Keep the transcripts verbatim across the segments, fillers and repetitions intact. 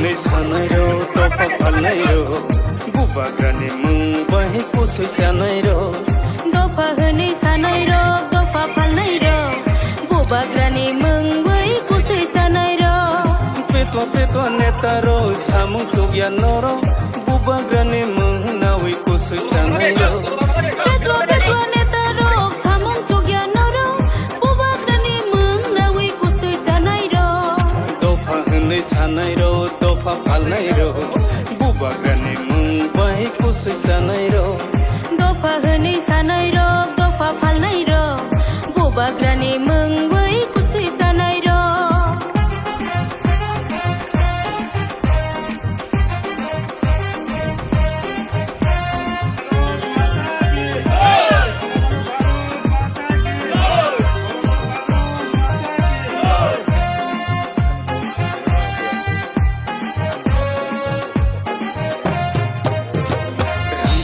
Hwnwi sanairok, dopha phalnairok, bubagrani mung bai kusui sanairok. Dopha hwnwi sanairok, dopha phalnairok, bubagrani mung bai kusui sanairok. Petwa petwa netarok samung chukya norok, bubagrani mung nawi kusui sanairok. Petwa petwa netarok samung chukya norok, bubagrani mung nawi kusui sanairok. Dopha hwnwi sanairok, dopha phalnairok, bubagrani mung bai kusui sanairok. Dopha hwnwi sanairok, dopha phalnairok, bubagrani mung bai kusui sanairok.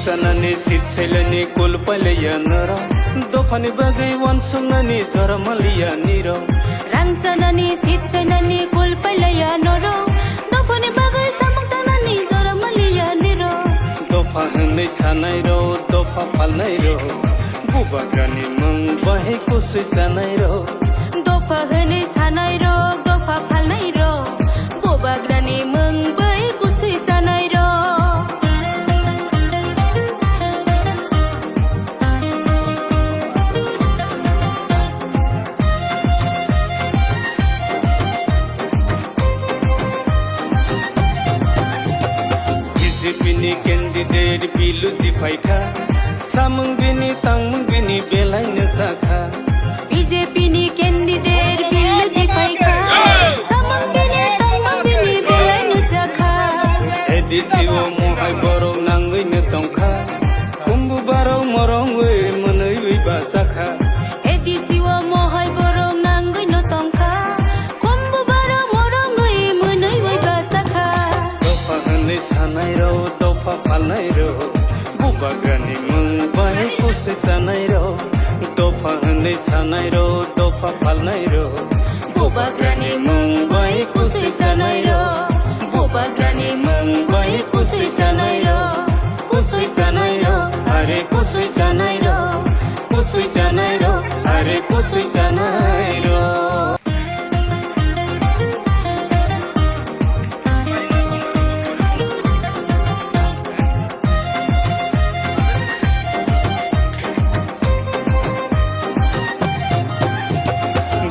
Rangchanani sitsailani kul pailaiya norok, dophani bagwi uansuknani jora manliya nirok. Rangchanani sitsainani kul pailaiya norok, dophani bagwi samung tangnani jora manliya nirok. Dopha hwnwi sanairok, dopha phalnairok, bubagrani mung bai kusui sanairok. Dopha hwnwi sanairok, dopha phalnairok, bubagrani mung bai kusui sanairok. B J P ni candidate Bilu ji phaikha, samung bini tangmung bini belai no sakha. B J P ni candidate Bilu ji phaikha, samung bini tangmung bini belai no sakha. A D C o mohai borok nangwi no tongkha, kumbu barok morongwi mwnwi wi bachakha. A D C o mohai borok nangwi no tongkha, kumbu barok morongwi mwnwi wi bachakha. Dopha hwnwi sanairok, dopha phalnairok, bubagrani mung bai kusui sanairok. Dopha hwnwi sanairok, dopha phalnairok, bubagrani mung bai kusui sanairok. Bubagrani mung bai kusui sanairok, kusui sanairok, are kusui sanairok, kusui sanairok, are kusui sanairok.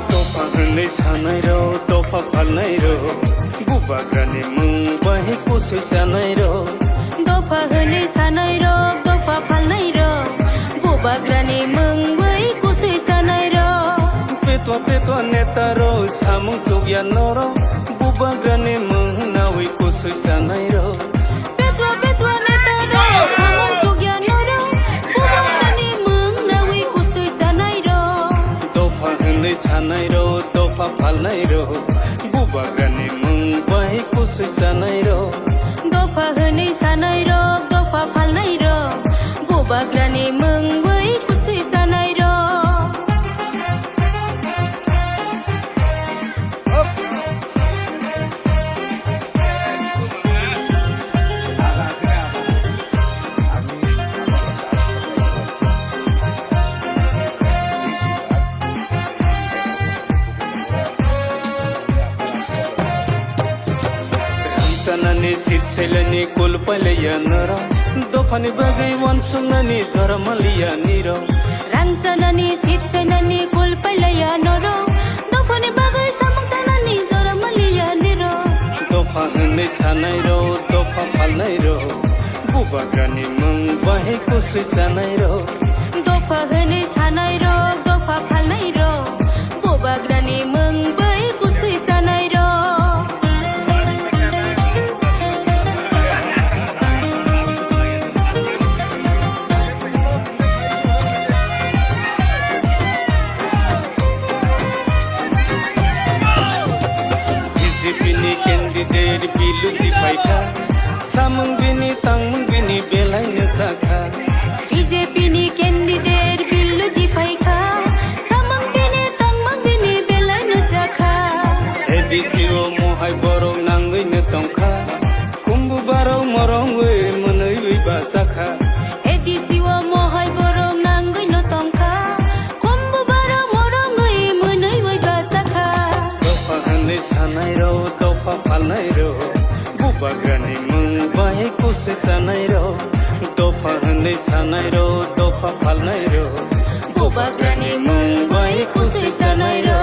Dopha hwnwi sanairok, dopha phalnairok, bubagrani mung bai kusui sanairok. Dopha hwnwi sanairok, dopha phalnairok, bubagrani mung bai kusui sanairok. Petwa petwa netarok samung chukya norok, bubagrani mung nawi kusui sanairok. Petwa petwa netarok samung chukya norok, bubagrani mung nawi kusui sanairok. Dopha hwnwi sanairok, dopha phalnairok, bubagrani mung bai kusui sanairok. Dopha hwnwi sanairok, dopha phalnairok, bubagrani mung bai kusui sanairok. Rangchanani sitsailani kul pailaiya norok, dophani bagwi uansuknani jora manliya nirok. Rangchanani sitsainani kul pailaiya norok, dophani bagwi samung tangnani jora manliya nirok. Dopha hwnwi sanairok, dopha phalnairok, bubagrani mung bai kusui sanairok. Dopha hwnwi sanairok, dopha phalnairok, bubagrani mung bai kusui sanairok. B J P ni candidate Bilu ji phaikha, samung bini tangmung bini belai no sakha. B J P ni candidate Bilu ji phaikha, samung bini tangmung bini belai no sakha. A D C o mohai borok nangwi no tongkha. Nairo, bubagrani mung bai kusui sanairo, dopha hwnwi sanairo, dopha phalnairo. Bubagrani mung bai kusui sanairo,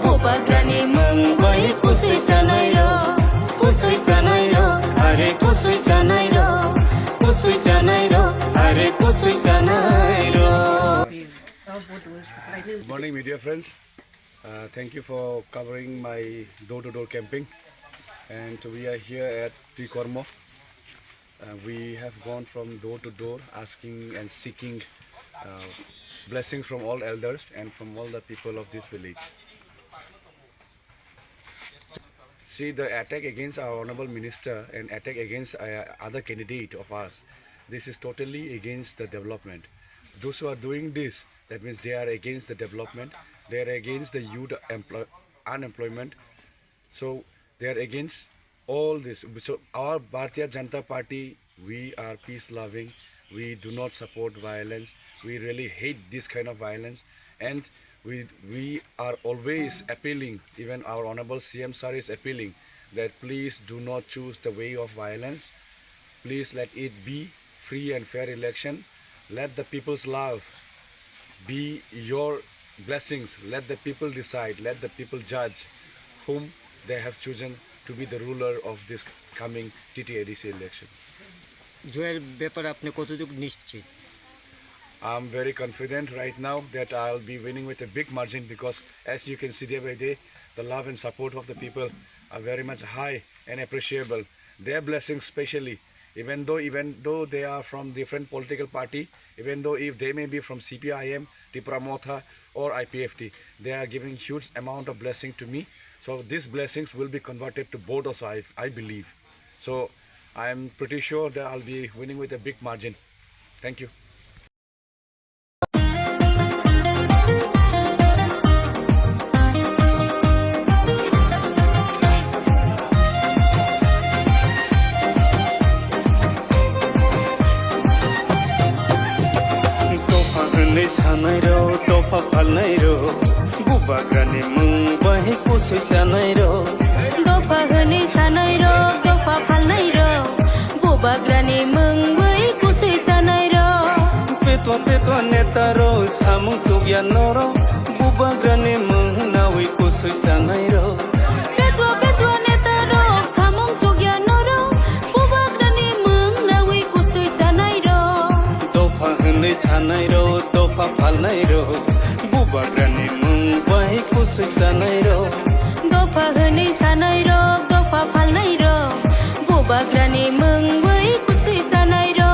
bubagrani mung bai kusui sanairo, kusui sanairo, are kusui sanairo, kusui sanairo, are kusui sanairo. Good morning, media friends. Uh, thank you for covering my door-to-door camping. And we are here at Tuikormo. Uh, we have gone from door to door asking and seeking uh, blessings from all elders and from all the people of this village. See, the attack against our honorable minister and attack against uh, other candidate of ours, this is totally against the development. Those who are doing this, that means they are against the development, they are against the youth employ- unemployment. So they are against all this. So our Bharatiya Janata Party, we are peace loving. We do not support violence. We really hate this kind of violence. And we, we are always appealing, even our honorable C M sir is appealing that please do not choose the way of violence. Please let it be free and fair election. Let the people's love be your blessings. Let the people decide. Let the people judge whom they have chosen to be the ruler of this coming T T A D C election. জয়ের ব্যাপারে আপনি কতটুকু নিশ্চিত? I'm very confident right now that I'll be winning with a big margin because, as you can see day by day, the love and support of the people are very much high and appreciable. Their blessings, specially, even though even though they are from different political party, even though if they may be from C P I M, Tipra Motha, or I P F T, they are giving huge amount of blessing to me. So these blessings will be converted to both also, I, I believe. So I am pretty sure that I'll be winning with a big margin. Thank you. Topha hwnwi sanairok, topha phalnairok, bubagrani mung bai kusui sanairok. Dopha hwnwi sanairok, dopha phalnairok, bubagrani mung bai kusui sanairok. Petwa petwa netarok samung chukya norok, bubagrani mung nawi kusui sanairok. Petwa petwa netarok samung chukya norok, bubagrani mung nawi kusui sanairok. Dopha hwnwi sanairok, dopha phalnairok, bubagrani mung bai kusui sanairok. Dopha hwnwi sanairok, dopha phalnairok, bubagrani mung bai kusui sanairok.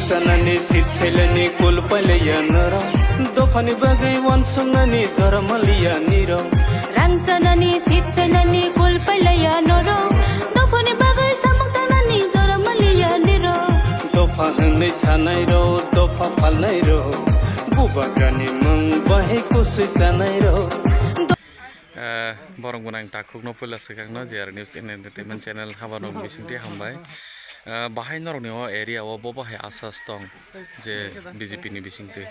Rangchanani sitsailani kulpailaiya norok, dophani bagwi wansuknani jora maliya nirok. Rangchanani sitsainani kulpailaiya norok, dophani bagwi samung tangnani jora maliya nirok. Dopha hwnwi sanairok, dopha phalnairok, bubagrani mung bai kusui sanairok. Eh, borok gwnang takhukno puila swkangno J R News and Entertainment Channel habarokni bisingtwi hambai. Eh, bahai norokni o area o bo bahai asas tong je B J P ni bisingtwi?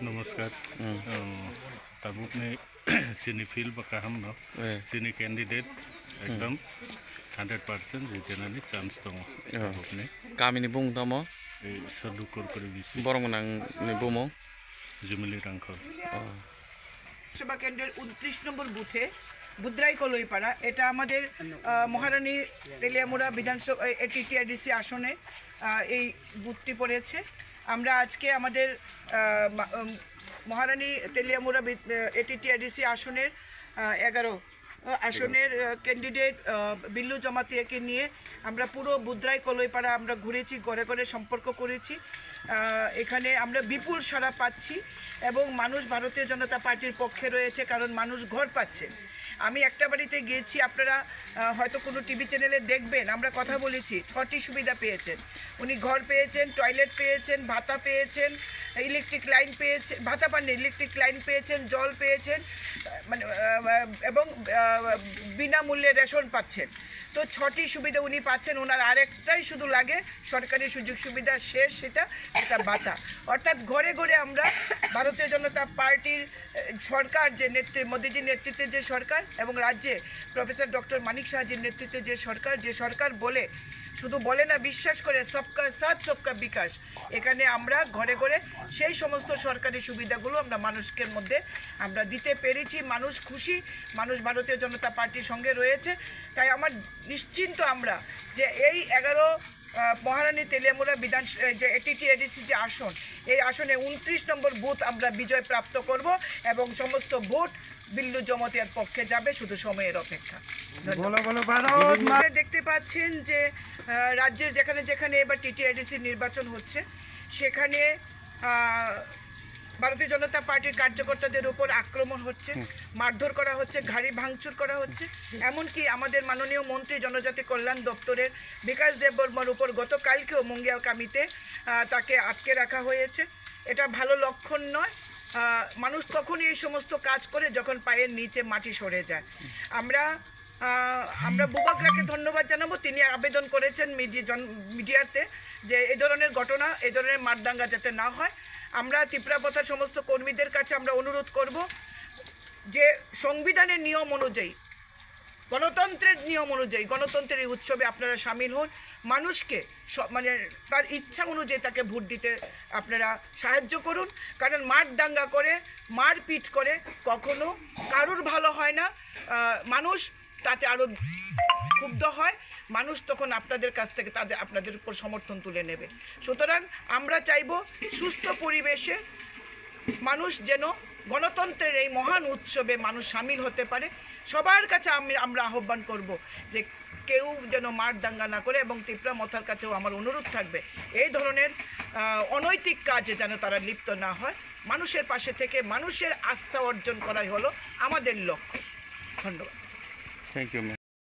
Namaskar. Hmm. Oh, tabukni chini field ba kaham no. Eh. Chini candidate ekdom hundred percent jitinani chance tongo. Oh. Tabukni. Kamini bumung tamo? Ei Sadhu Korkori bisi. Borok gwnangni bumung? Jumili Rangkhol. Oh. Lok Sabha কেন্দ্রের ঊনত্রিশ নম্বর বুথে বুদ্রাই কলইপাড়া, এটা আমাদের, আহ, মহারানী তেলিয়ামুড়া বিধানসভা, এ, টিটিআইডিসি আসনে, আহ, এই বুথটি পড়েছে। আমরা আজকে আমাদের, আহ, মা-, উম, মহারানী তেলিয়ামুড়া বি-, আহ, এটিটিআইডিসি আসনের, আহ, এগারো, আহ, আসনের, আহ, ক্যান্ডিডেট, আহ, বিল্লু জমাতিয়াকে নিয়ে আমরা পুরো বুদ্রাই কলইপাড়া আমরা ঘুরেছি, ঘরে ঘরে সম্পর্ক করেছি। আহ, এখানে আমরা বিপুল সাড়া পাচ্ছি এবং মানুষ ভারতীয় জনতা পার্টির পক্ষে রয়েছে, কারণ মানুষ ঘর পাচ্ছে। আমি একটা বাড়িতে গিয়েছি, আপনারা আহ, হয়তো কোনো টিভি চ্যানেলে দেখবেন, আমরা কথা বলেছি, ছটি সুবিধা পেয়েছেন। উনি ঘর পেয়েছেন, টয়লেট পেয়েছেন, ভাতা পেয়েছেন, ইলেকট্রিক লাইন পেয়েছেন, ভাতা পাননি, ইলেকট্রিক লাইন পেয়েছেন, জল পেয়েছেন, আহ, মানে আহ, এবং আহ, বিনামূল্যে রেশন পাচ্ছেন। তো ছটি সুবিধা উনি পাচ্ছেন। ওনার আরেকটাই শুধু লাগে, সরকারি সুযোগ সুবিধা শেষ, সেটা সেটা ভাতা। অর্থাৎ ঘরে ঘরে আমরা ভারতীয় জনতা পার্টির আহ, সরকার, যে নেতৃত্বে, মোদীজির নেতৃত্বে যে সরকার এবং রাজ্যে প্রফেসর ডক্টর মানিক সাহাজির নেতৃত্বে যে সরকার, যে সরকার বলে, শুধু বলে না, বিশ্বাস করে, সবকা সাথ সবকা বিকাশ। এখানে আমরা ঘরে ঘরে সেই সমস্ত সরকারি সুবিধাগুলো আমরা মানুষকে মধ্যে আমরা দিতে পেরেছি। মানুষ খুশি, মানুষ ভারতীয় জনতা পার্টির সঙ্গে রয়েছে। তাই আমার নিশ্চিন্ত আমরা যে এই এগারো আহ, মহারানী তেলিয়ামুড়া বিধান, এই যে টিটিএডিসি যে আসন, এই আসনে ঊনত্রিশ নম্বর বুথ আমরা বিজয় প্রাপ্ত করব এবং সমস্ত ভোট বিল্লু জমাতিয়ার পক্ষে যাবে, শুধু সময়ের অপেক্ষা। ধন্যবাদ। বলো, বলো, ভারত মা- আপনারা দেখতে পাচ্ছেন যে আহ, রাজ্যের যেখানে যেখানে এবার টিটিএডিসি নির্বাচন হচ্ছে, সেখানে আহ, ভারতীয় জনতা পার্টির কার্যকর্তাদের উপর আক্রমণ হচ্ছে, মারধর করা হচ্ছে, গাড়ি ভাঙচুর করা হচ্ছে। এমনকি আমাদের মাননীয় মন্ত্রী জনজাতি কল্যাণ দপ্তরের বিকাশ দেববর্মার উপর গতকালকেও মুঙ্গিয়াকামিতে আহ, তাকে আটকে রাখা হয়েছে। এটা ভালো লক্ষণ নয়। আহ, মানুষ তখনই এই সমস্ত কাজ করে যখন পায়ের নিচে মাটি সরে যায়। আমরা আহ, আমরা বুবাগ্রাকে ধন্যবাদ জানাবো, তিনি আবেদন করেছেন মিডি-, জন-, মিডিয়াতে যে এই ধরনের ঘটনা, এই ধরনের মারদাঙ্গা যাতে না হয়। আমরা তিপ্রা মথার সমস্ত কর্মীদের কাছে আমরা অনুরোধ করব যে সংবিধানের নিয়ম অনুযায়ী, গণতন্ত্রের নিয়ম অনুযায়ী, গণতন্ত্রের এই উৎসবে আপনারা সামিল হন, মানুষকে স-, মানে তার ইচ্ছা অনুযায়ী তাকে ভোট দিতে আপনারা সাহায্য করুন। কারণ মারদাঙ্গা করে, মারপিট করে কখনো কারোর ভালো হয় না। আহ, মানুষ তাতে আরও ক্ষুব্ধ হয়, মানুষ তখন আপনাদের কাছ থেকে তাদের, আপনাদের উপর সমর্থন তুলে নেবে। সুতরাং আমরা চাইব সুস্থ পরিবেশে মানুষ যেন গণতন্ত্রের এই মহান উৎসবে মানুষ সামিল হতে পারে। সবার কাছে আমি, আমরা আহ্বান করব যে কেউ যেন মারদাঙ্গা না করে এবং তিপ্রা মথার কাছেও আমার অনুরোধ থাকবে এই ধরনের আহ, অনৈতিক কাজে যেন তারা লিপ্ত না হয়। মানুষের পাশে থেকে মানুষের আস্থা অর্জন করাই হলো আমাদের লক্ষ্য। ধন্যবাদ। Thank you, ma'am.